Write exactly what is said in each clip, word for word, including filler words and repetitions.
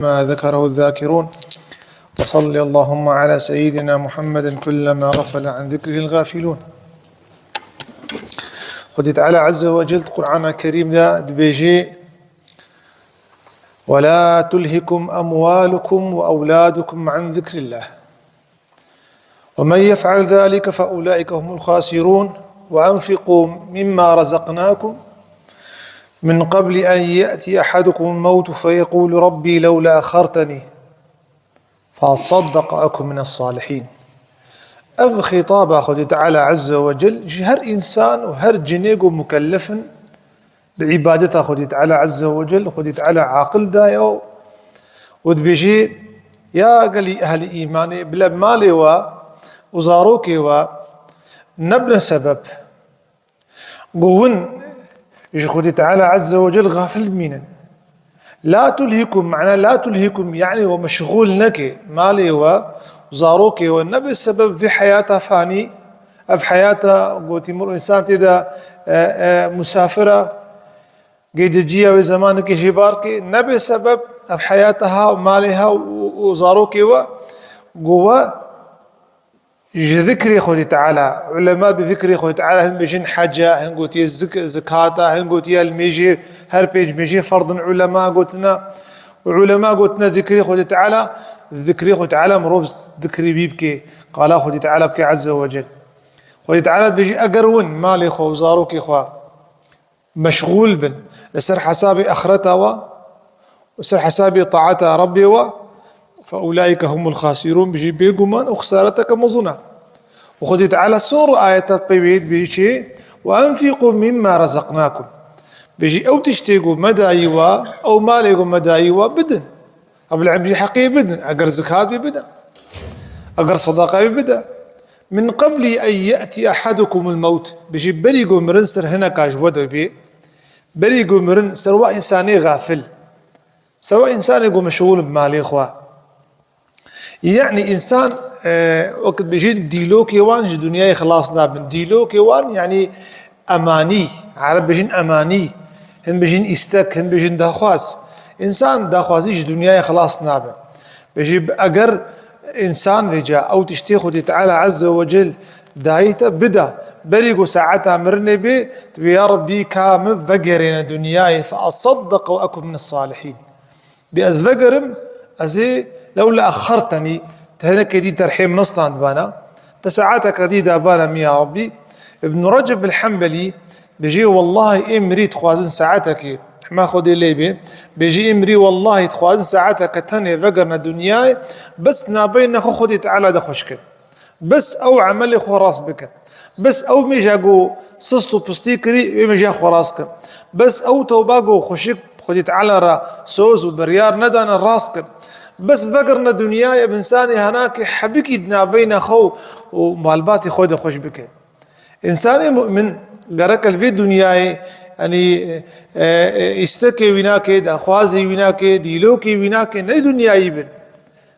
ما ذكره الذاكرون. وصل اللهم على سيدنا محمد كلما غفل عن ذكره الغافلون. Xwedî Teala Azze ve Celle Qur'ana Kerîm de dibêjê: "ولا تلهكم أموالكم وأولادكم عن ذكر الله." ومن يفعل ذلك فأولئك هم الخاسرون. وأنفقوا مما رزقناكم من قبل أن يأتي أحدكم الموت فيقول ربي لولا أخرتني فأصدق وأكن من الصالحين. Ev xîtaba Xwedî Teala Azze ve Celle ji her însan û her cinê ku mukellef in, bi îbadeta Xwedî Teala Azze ve Celle, Xwedî Teala aqil daye û dibêjê: "Ya gelî ehlî îmanê, bila malê we û zarokê we nebine sebeb ku hûn ji Xwedî Teala Azze ve Celle gafil bimînin." La tulhikum, mana la tulhikum, yani we meşxûl neke, malê we, zarokê we nebe sebeb vê heyata fanî, ev heyata gotî mir însan tê de, e, e, musafir e, gececiya wê zemanekê jê bar ke, nebe sebeb ev heyata ha, malê ha û, û zarokê we, ku we ji zikrê Xwedî Teala, ulema bi zikrê Xwedî Teala hin bêjin heca, hin gotiye zik-, zikata, hin gotiye limêjê, her pênc mêjê ferdin ulema gotina. Û ulema gotine zikrê Xwedî Teala, zikrê Xwedî Teala mirov zikrê wî bike, qala Xwedî Teala bike Azze ve Celle. Xwedî Teala dibêjî eger win malê xwe û zarokê xwe meşxûl bin li ser hesabê axireta we û ser hesabê taeta Rabbê we, فأولئك هم الخاسرون, bijî bêguman û xisareteke mezin e. Û Xwedê Teala sor ayeta pê wê dibêjî çi? "وأنفقوا مما رزقناكم." Bijî ew tiştê ku me dayî we, ew malê ku me dayî we bidin. Ev li emrî heqê bidin. Eger zikat bê bide. Eger sadaqa bê bide. "من قبل أن يأتي أحدكم الموت." Bijî berî ku mirin ser hineka ji we de bê. Berî ku mirin ser wa însanê gafil. Ser wa însanê ku meşxûl bi malê xwe. Yani însan, e, wekî dibêjin dîlokê wan ji dinyayê xilas nabin. Dîlokê wan yani emanî. Ereb bêjin emanî. Hin bêjin îstek, hin bêjin daxwaz. Însan daxwazî ji dinyayê xilas nabe. Bêjî eger însan vêca ew tiştê Xwedê Teala Azze ve Celle dayî te bida, berî ku saeta mirinê bê, tu bê ya Rabbî ka min vegerêne dinyayê, فأصدق وأكن من الصالحين. Bê ez vegerim, ez ê lewla exxertenî, te hinekê dî terhê min standbana, te saeteke dî dabana min ya Rabbî. Ibn Receb el-Hembelî bêjê, wellahî ê mirî dixwazin saetekê, hema Xwedê lê bê, bêjê ê mirî wellahî dixwazin saeteke tenê vegerine dinyayê, bes nabeyna xwe Xwedê Teala de xweş kin. Bes ew emelê xwe rast bikin. Bes ew mêja ku sist û pistî kirî, wê mêja xwe rast kin. Bes ew tewba ku xweşik Xwedê Teala re soz û biryar nedane rast kin. Bes vegirine dinyayê bi însanê henakê hebikî di navbeyna xwe û malbatê xwe de xweş bikin. Însanê mu'min gerek li vê dinyayê, yanî, e, e, îstekê wî nake, daxwazê wî nake, dîlokê wî nake, ne dinyayî bin.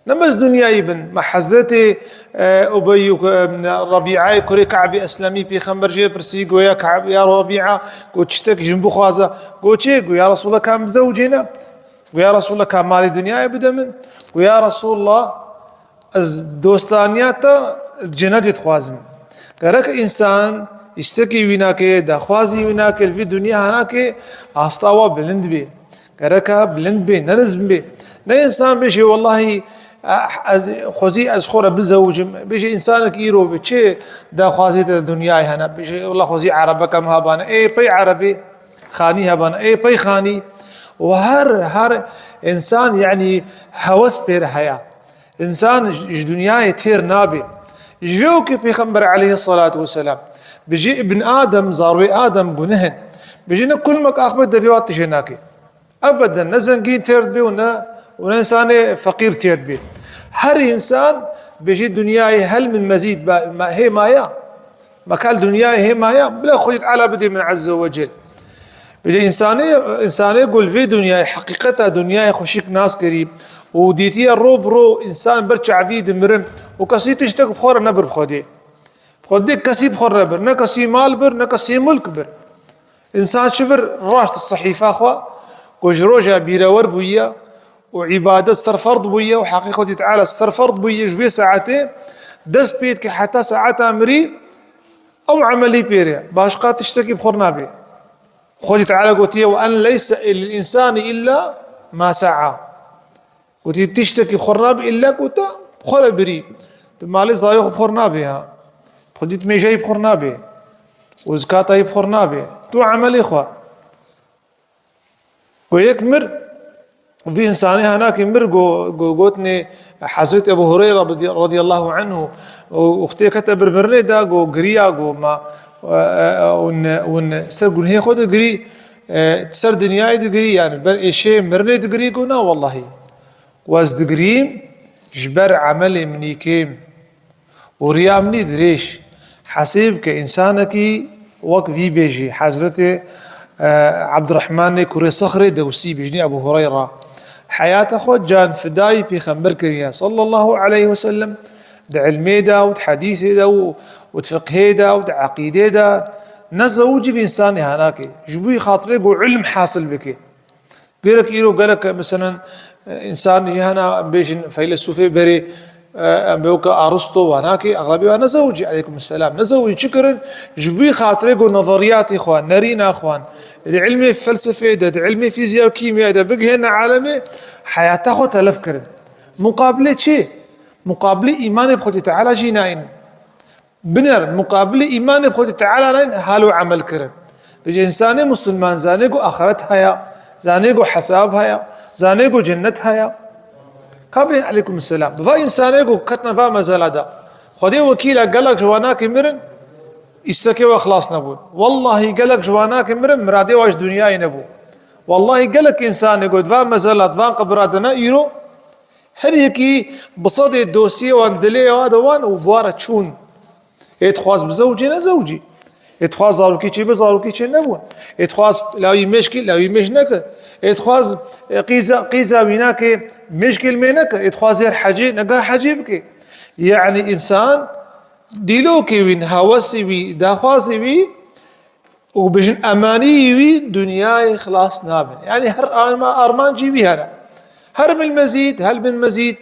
Ne bes dinyayî bin. Me Hezretê, e, Ubey û, e, Rebîayê kurê Ka'bê Eslemî pêxember jê pirsî, goya Ka'b, ya Rebîa, got çitek ji min bixwaze. Got çi? Got ya Resulallah ka min bizewicêne. Got ya Resulallah ka malê dinyayê bide min. Got ya Resulallah ez dostaniya te cenetê dixwazim. Gerek însan îstekê wî nake, daxwazî wî nake, li vî dinya hanake, asta wa bilind bê. Gereka bilind bê, ne nizm bê. Ne însan bêje, wellahî, eh, ez xwezî ez xwe re bizewicim. Bêje însanek îro bi çi daxwazê te dinyayê hene? Bêje, wellahî xwezî erebeke min hebane. Ê pey erebê, xanî hebane. Ê pey xanî. Û her, her însan, yanî, hewes pê re heye. Însan ji, ji dinyayê têr nabe. Ji vê wekî Pêxember aleyhisselatu vesselam bêje, Ibn Adem, zarwê Adem guneh in. Bêje ne kulmek axbet devê wa tijê nake. Ebeden ne zengîn têr dibe û ne, û ne însanê feqîr têr dibe. Her însan bêje dinyayê hel min mezîd ba-, ma-, hê maya. Me kal dinyayê hê maya, bila Xwedî Teala bidê min Azze ve Cel. Bile însanê, însanê ku li vê dinyayê, heqîqeta dinyayê xweşik nas kirî û dîtiye ro bi ro însan ber çavî dimirin û kesî tiştek bi xwe re nebir bi Xwedê. Bi Xwedê kesî bi xwe re nebir. Ne kesî mal bir, ne kesî mulk bir. Însan çi bir? Raşt sehîfa xwe ku ji roja bîrewer bûye û îbadet ser ferd bûye û heqê Xwedî Teala ser ferd bûye, ji wê saetê dest pê dike heta saeta mirî ew emelî pêre. Başqa tiştekî bi xwe nabe. Xwedî Teala gotiye, "Ve en leyse lil însanî îlla ma sea." Gotî, tiştekî xwe nabe îlla ku te xwe re birî. Tu malê zarê xwe bi xwe nabe ha. Xwedî tu mêjayî bi xwe nabe. Û zikatayî bi xwe nabe. Tu emelê xwe. Ku yek mir, vî însanê hanakî mir, go, go, gotinê Hezret Ebu Hureyra radi-, radiyallahu anhu, û, û xtê kete bir mirinê de, go, giriya, go, ma, e, e, hûn, hûn ser gunhê xwe digirî, e, ser dinyayê digirî, yani ber êşê mirinê digirî, go, na wellahî. Wez digirîm ji ber emelê min î kêm û riya min î dirêj. Hesê bike, însanekî wek vî bêjî, Hezretê, e, Ebdurehmanê kurê Sexrê Dewsî, bêjnî Ebû Hureyra. Heyata xwe can fidayî Pêxember kiriye, sallallahu aleyhi ve sellem, di ilmê de û di hedîsê de û, û di fiqhê de û di eqîdê de. Ne zewicî vî însanê hanakê. Ji bo xatirê ku ilm hasil bike. Gerek îro gelek, meselen, însan jî hene, em bêjin feylesûfê berê, em bê weke Aristo, wanakê, exlebê wan nezewicî, aleykum selam, nezewicî çi kirin? Ji bo xatirê ku nezeriyatê xwe, nerîna xwe, di ilmê felsefê de, di ilmê fîziya û kîmya de bigihêne alemê, heyata xwe telef kirin. Muqabilê çi? Muqabilê îmanê bi Xwedê Teala jî nayînin. Biner, muqabilê îmanê bi Xwedê Teala nayîn, halo emel kirin. Bêje, însanê musulman zanê ku axret heye, zanê ku hesab heye, zanê ku cennet heye. Ka bê, aleykum selam. Bi va însanê ku ketine va mezela de, Xwedê wekîl e, gelek ji wanakê mirin, îstekê we xilas nebûn. Wellahî gelek ji wanakê mirin, miradê we ji dinyayê nebû. Wellahî gelek însanê ku di va mezela, di van qibira de ne îro, her yekî bi sedê dosiyê wan dilê wa de wan û bi wa re çûn. Ê dixwaz bizewicê, nezewicî. Ê dixwaz zarokî çêbe, zarokî çê nebûn. Ê dixwaz lawî mêj kî, lawî mêj neke. Ê dixwaz, e, qîza, qîza wî nake, mêj kî li mê neke. Ê dixwaz yer hecê, nega hecê bike. Yanî însan dîlokê wî, hewesê wî, daxwazê wî û bijin emanî wî dinyayê xilas nabin. Yanî her arma-, armancî wî hene. Her min mezîd, hel min mezîd.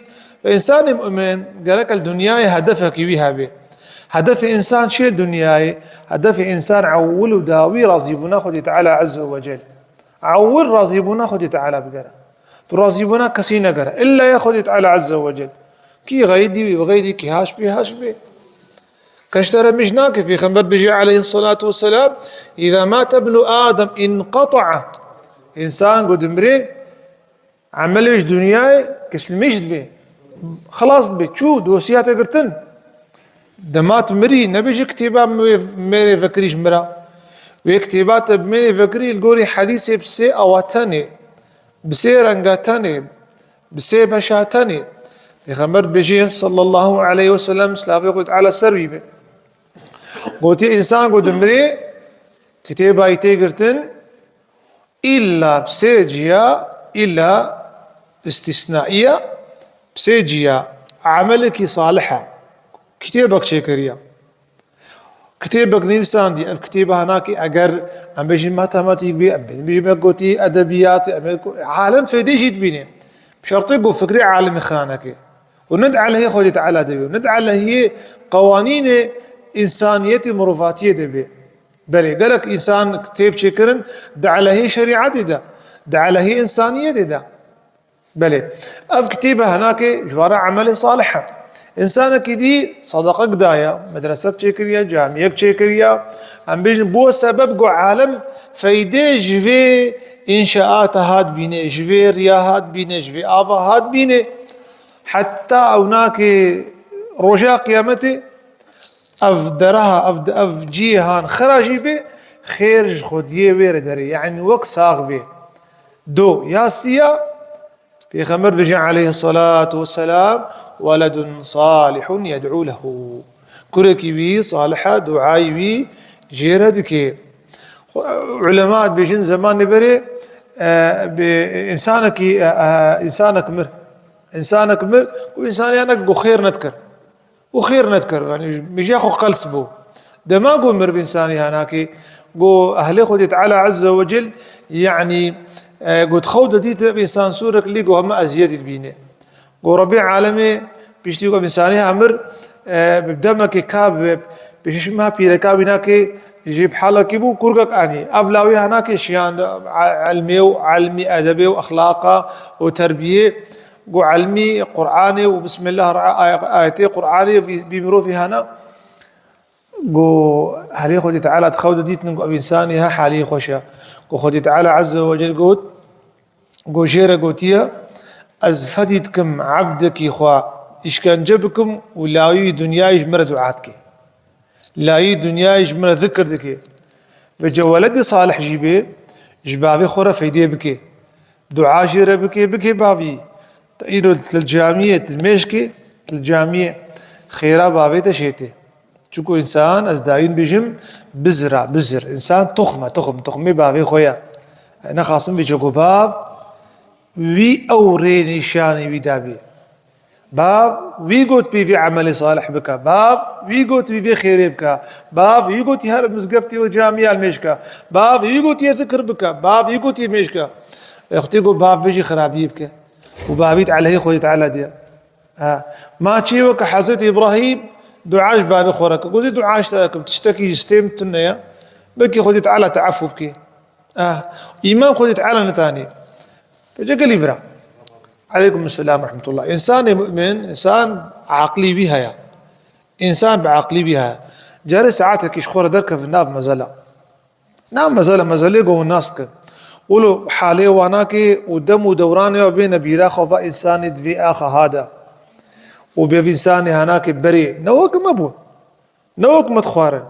Ve însanê mu'min gerek li dinyayê hedefekî wî hebe. Hedefê însan çi ye li dinyayê? Hedefê însan ewil û dawî razîbûna Xwedê Teala Azze ve Cel. Ewil razîbûna Xwedê Teala bigere. Tu razîbûna kesî negere. Îlla ya Xwedê Teala Azze ve Cel. Kî xeydî wî, bi xeydî kî haş bê, haş bê. Kes te re mêj nake, Pêxember bêje aleyhissalatu vesselam, "Îza mate ibnu Adem inqata'a." Însan ku dimrê, emelê ji dinyayê kesilmîş dibe. Xilas dibe. Çû, dosiya te girtin. Dema tu mirî, nebêje kitêba me-, mêrê vekirî ji min re. Wê kitêba te bi mêrê vekirî li gorî hedîsê bi sê awa tenê, bi sê renga tenê, bi sê beşa tenê. Pêxember dibêje, sallallahu aleyhi ve sellem, silavê Xwedê Teala ser wî be. Gotiye, însan ku dimirê, kitêba yî tê girtin, îlla bi sê ciya, îlla îstîsnaiya, bi sê ciya, emelekî salih e. Kitêbek çêkiriye. Kitêbek nivîsandî, ev kitêba hinakî eger em bêjin matematîk bî, em bêjin me gotî edebiyatê, em ê go-, alem fêdê jî dibîne. Bi şertê ku fikrê alimî xira neke. Û ne di aleyhê Xwedê Teala de bê, û ne di aleyhê qewanînê însaniyetê, mirovatiyê de bê. Belê, gelek însan kitêb çêkirin di aleyhê şerîetê de, di aleyhê însaniyetê de. Belê. Ev kitêbe hinakê ji wana emelê salih e. Însanekî dî sedeqek daye, medresek çêkiriye, camiyek çêkiriye. Em bêjin, bû sebeb ku alem feydê ji vê înşaata hat bîne, ji vê riya hat bîne, ji vê ava hat bîne. Heta ew nakê roja qiyametê, ev deraha, ev, ev cîhan xira jî bê, xêr ji xwediyê wê re derê. Yanî wek sax bê. Do, ya siya, Pêxember bêje aleyhissalatu vesselam, "Weledun salihun yed'u lehu." Kurekî wî salih e, duayî wî jê re dike. Ulema dibêjin, zemanê berê, e, bi, însanekî, e, e, însanek mir. Însanek mir, û însanê yanek ku xêr nedikir. û xêr nedikir. Yanî, mîja xwe qels bû. Dema ku mirov însanî hanakê, ku ehlê Xwedê Teala Azze ve Cel, yanî, E, got, xew de dît ev însan sûrek lî got heme eziyetî dibîne. Got, Rebî alemê piştî ku ev însanî ha mir, e, bi demekê ka bi, bi şiş meha pîreka wî nakê jî bi halekî bû, kurgek anî. Ev lawî ha nakê şiyan de, e, ilmê û ilmî edebê û exlaqa û terbiyê. Got, ilmî Qur'anê û Bismillah re-, ay-, ayetê Qur'anê vî, vî mirovî hana. Got, herê Xwedê Teala di xew de dîtin, got, ev însanî ha halî xweş e. Got, Xwedê Teala Azze ve Cel got, got, jê re gotiye, ez fedî dikim ebdekî xwe îşkence bikim û lawî dinyayê ji min re dua dike. Lawî dinyayê ji min re zikir dike. Vêca weledê salih jî bê, ji bavê xwe re feydê bike. Dua jê re bike, bike bavî. Te îro li camiyê, li mêşkê, li camiyê xêra bavê te şêtê. Çunku însan, ez dayîn bêjim, bizira, bizir. Însan toxm e, toxm, toxmê bavê xwe ye. Nexasim vê çeko bav, wî ew rê nîşanî wî dabî. Bav wî got pê vê emelê salih bike. Bav wî got pê vê xêrê bike. Bav wî got her mizgeftê û camiya mêj ke. Bav wî got yê zikir bike. Bav wî got yê mêj ke. Extê got bav vê jî xirabiyê bike. Û bavî te elehê Xwedê Teala diye. Ha. Ma çê weke Hezretî Îbrahîm dua ji bavê xwe re kir. Got, dua ji te dikim. Tiştekî ji stêm tune ye. Belkî Xwedê Teala te efû bike. Ah, îman Xwedê Teala nitanî. Pêce gelî bira. Aleykum selam rahmetullah. Însanê mu'min, însan aqlî wî heye. Însan bi aqlî wî heye. Carê saetekî ji xwe re derkevin nav mezela. Nav mezela, mezelê ku hûn nas dikin. Wilo halê wana ke û dem û dewranê wa bêne bîra xwe va însanê di vê axa ha de. Û bêv însanê hana ke berê ne wek me bû. Ne wek me dixwarin.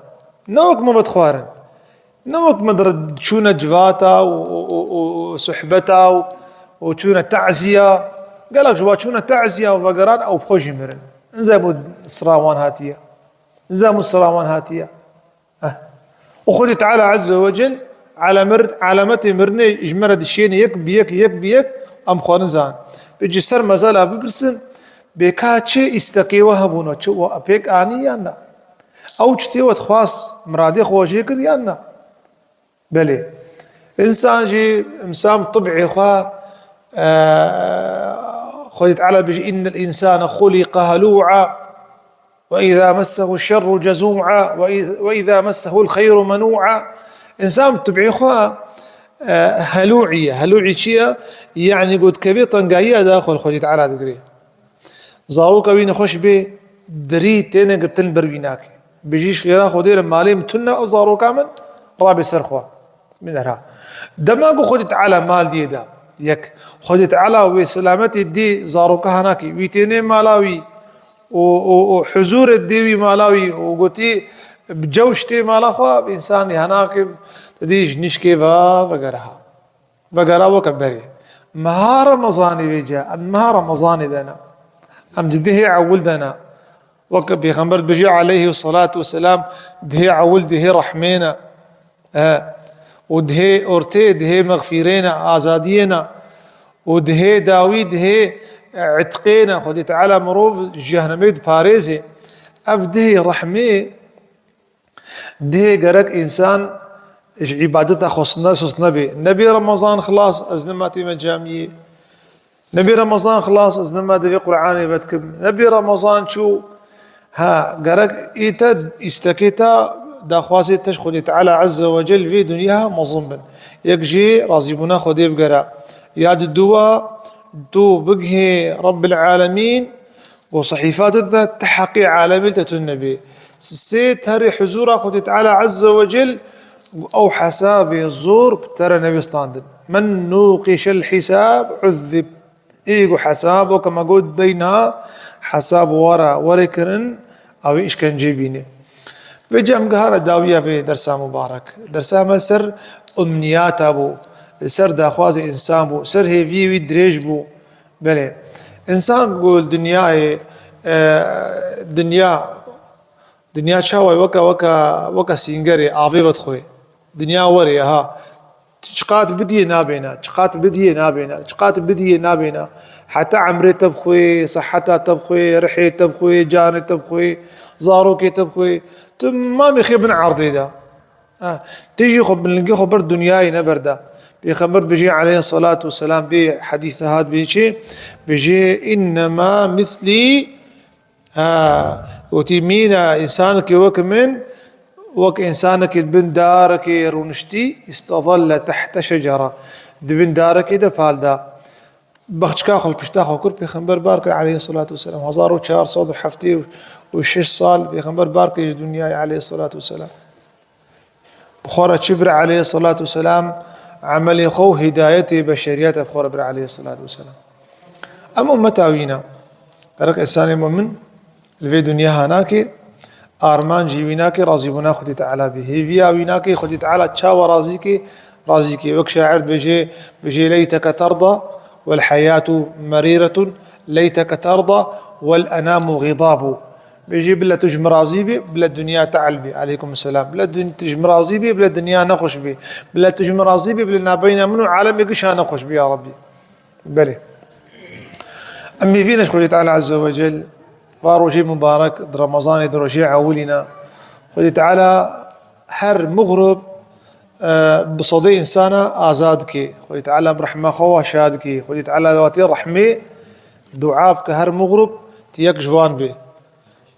Ne wek me vedixwarin. Ne wek me dir-, çûne civata û, û, û, û, û suhbeta û, û çûne teziya. Gelek ji wa çûne teziya û vegeran ew bi xwe jî mirin. Nizam û sira wan hatiye. Nizam û sira wan hatiye. Heh. Û Xwedê Teala Azze ve Cel alemir-, alemetê mirinê ji me re dişêne yek bi yek, yek bi yek, em xwe nizan. Pêcî ser mezala bipirsin, bê ka çi îstekê we hebûna, çi we pêk anî yan na? Ew çi tê we dixwast, miradê xwe jê kir yan na? Belê. Însan jî însan tib'ê xwe, e, Xwedê Teala dibêje, "Innel însane xuliqe helû'a." "Ve izâ messehu şerru cezû'a, ve iz-, ve izâ messehul xeyru menû'a." Însan bi tibî xwe, e, helû'î ye. Helû'î çi ye? Yanî gotkevê tengahiya de xwe li Xwedê Teala digire. Zaroka wî nexweş bê, dirî têne girtin ber wî nake. Bijî ji xêra Xwedê re malê min tune ew zaroka min, rabe ser xwe. Min ra. Dema ku Xwedê Teala mal diyê da, yek. Xwedê Teala wê selametê dê zaroka hanakî, wî tênê mala wî û, û, û huzûrê dê wî mala wî û gotî, bi cewş tê mala xwe, însanî hanakî, te dî ji nişkê ve vegere ha. Vegera weke berê. Meha Remezanê vêca, em meha Remezanê de ne. Em di dihê ewil de ne. Weke Pêxember dibêje aleyhî selatu weselam, dihê ewil dihê rehmê ne. E, û dihê ortê, dihê mexfîrê ne, azadiyê ne. Û dihê dawî, dihê, e, itqê ne. Xwedê Teala mirov ji cehnemê diparêzê. Ev dihê rehmê, dihê gerek însan ji îbadeta xwe sine, sist nebe. Nebê Remezan xilas, ez nima tême camiyê. Nebê Remezan xilas, ez nima devê Qur'anê vedikim. Nebê Remezan çû, ha, gerek ê te, îstekê te, daxwazê te ji Xwedê Teala Azze ve Cel vê dinya mezin bin. Yek jê razîbûna Xwedê bigere. Ya diduwa, tu bigihê Rabbil Alemîn, û sehîfa te de ti heqê alemê te tune bê. Sê terê huzûra Xwedê Teala Azze ve Cel, ew hesabê zor bi te re newêstandin. Men nûqişel hisab uzzib. Ê ku hesab, weke me got beyna, hesab were, were kirin, ew ê îşkencê bîne. Vêca em gihane dawiya vê dersa mubarek. Dersa me ser umniyata bû, ser daxwazê însan bû, ser hêviyê wî dirêj bû. Belê. Însan ku li dinyayê, e, dinya, dinya çawa ye? Weke, weke, weke sîngerê, avê vedixwe. Dinya were ye, ha. Çiqat bidiyê nabêne, çiqat bidiyê nabêne, çiqat bidiyê nabêne. Heta emrê te bixwe, seheta te bixwe, rihê te bixwe, canê te bixwe, zarokê te bixwe. Tu mamê xê bin erdê de. Ha, tu jî xwe binlingê xwe ber dinyayê neber de. Pêxember dibêje aleyhisselatu vesselam, vê hedîsê hat bê çi? Bêje, "Innema mislî", ha, gotî, "Mîna însanekî wek min, wek însanekî di bin darekê rûniştî, istezalle tehte şecera, di bin darekê de pal da." Bexçika xwe li pişta xwe kir, Pêxember bar kir aleyhisselatu vesselam. Hezar û çar sed û heftê û şeş sal Pêxember bar kir ji dinyayê aleyhisselatu vesselam. Bi xwe re çi bir aleyhisselatu vesselam, emelê xwe û hidayetê beşeriyete bi xwe re bir aleyhisselatu vesselam. Em ummeta wî ne. Gerek însanê mumin li vê dinya ha nake, armancî wî nake razîbûna Xwedê Teala bê. Hêviya wî nake Xwedê Teala çawa razî ke, razî ke. Wek şair dibêje, bêje, "Leyteke terda wel heyatu merîretun, leyteke terda wel enamu xidabu." Bêje, "Bile tu ji min razî bî, bile dinya tehl bî." Aleykum selam. "Bile dun-, tu ji min razî bî, bile dinya nexweş bî. Bile tu ji min razî bî, bile nabeyna min û alemê gişa nexweş bî, ya Rabbî." Belê. Em hêvî ne ji Xwedê Teala Azze ve Cel, va rojê mubarek, di Remezanê, di rojê ewilî ne. Xwedê Teala her muxrib, e, bi sedê însana azad dike. Xwedê Teala bi rehma xwe wa şa dike. Xwedê Teala watê rehmê dua bike her muxrib, ti yek ji wan bê.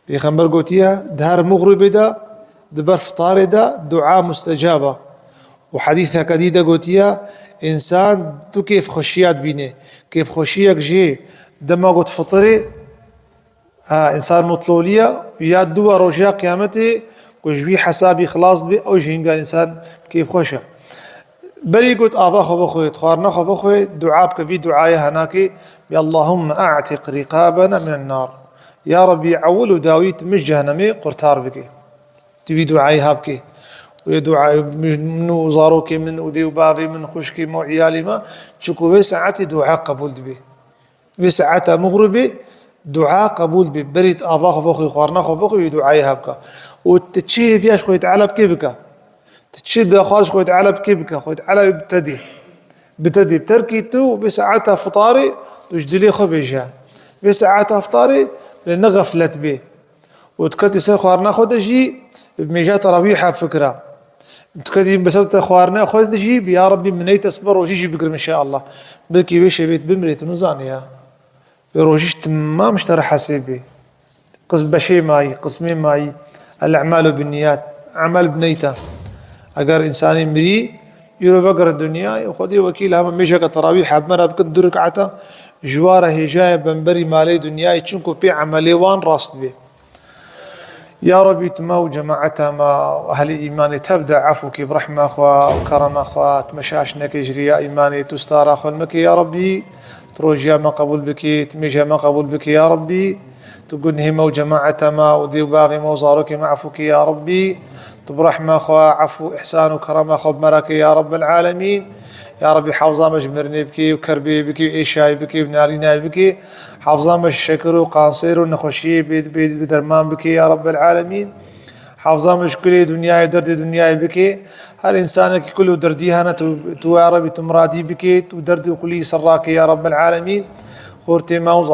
Pêxember gotiye, di her muxribê de, di ber fitarê de dua mustecab e. Û hedîseke dî de gotiye, însan du kêfxweşiya dibîne. Kêfxweşiyek jê dema got fitirê, ha, însan mutloliye, ya duwa rojiya qiyametê ku ji wî hesabî xilas dibe, ew jî hinga însan kêfxweş e. Berî got ava xwe bixwe, xwarina xwe bixwe, dua bike, vî duayê henakê, "Ya Allahumme a'tiq riqabena minen nar." Ya Rabbî, ewil û dawî tu min ji cehennemê qurtar bike. Tu vî duayê ha bike. Û yê dua, min û zarokê min û dê û bavê min, xwişkê me û iyalê me, çiku wê saetê dua qebûl dibe. Vê saeta muxribê dua qebûl bê. Berî tu ava xwe bixwî, xwarina xwe bixwî, wî duayê ha bika. Û tu çi hêviya ji Xwedê Teala bikê bika. Tu çi daxwaz ji Xwedê Teala bikê bika. Xwedê Teala wê bi te dê. Bi te dê. Bi terkî tu vê saeta fitarê tu ji dilê xwe bêje. Vê saeta fitarê lê ne xeflet bê. Û tu ketî ser xwarina xwe de jî bi mêja terawîha bifikira. Tu ketî bi ser te xwarina xwe de jî bi ya Rabbî min neyte sibe rojî jî bigirim inşallah. Belkî wê şevê tu bimrê tu nizanî ya. Wê rojî ji temam ji te re hesêb bê. Qis-, beşê mayî, qismê mayî. El a'malu bin niyat. Emel bi neyta. Eger însanê mirî, îro vegerin dinyayê, Xwedê wekîl hema mêjeke terawîh hebme re bikin du rikata, ji wa re hêjaye bemberî malê dinyayê, çunku pê emelê wan rast bê. Ya Rabbî, tu me û cemaeta me û ehlê îmanê tev de efû kê, bi rehma xwe û kerema xwe, tu me şaş neke ji rêya îmanê, tu stara xwe meke ya Rabbî, tu rojiya me qebûl bikî, tu mêja me qebûl bikî ya Rabbî, tu gunhê me û cemaeta me û dê û bavê me û zarokê me efû kê ya Rabbî, tu bi rehma xwe, efû, îhsan û kerema xwe bi me re kê ya Rabbel alemîn. Ya Rabbî, hefza me ji mirinê bikî û kerbê bikî û êşayê bikî û narînayê bikî. Hefza me ji şekir û kanser û nexweşiyê bê, bê, bi derman bikê ya Rabbel alemîn. Hefza me ji kulê dinyayê, derdê dinyayê bikê. Her însanekî kul û derdî hene, tu, tu ya Rabbî, tu miradî bikê, tu derd û kulî ser rakê ya Rabbel alemîn. Xortê me û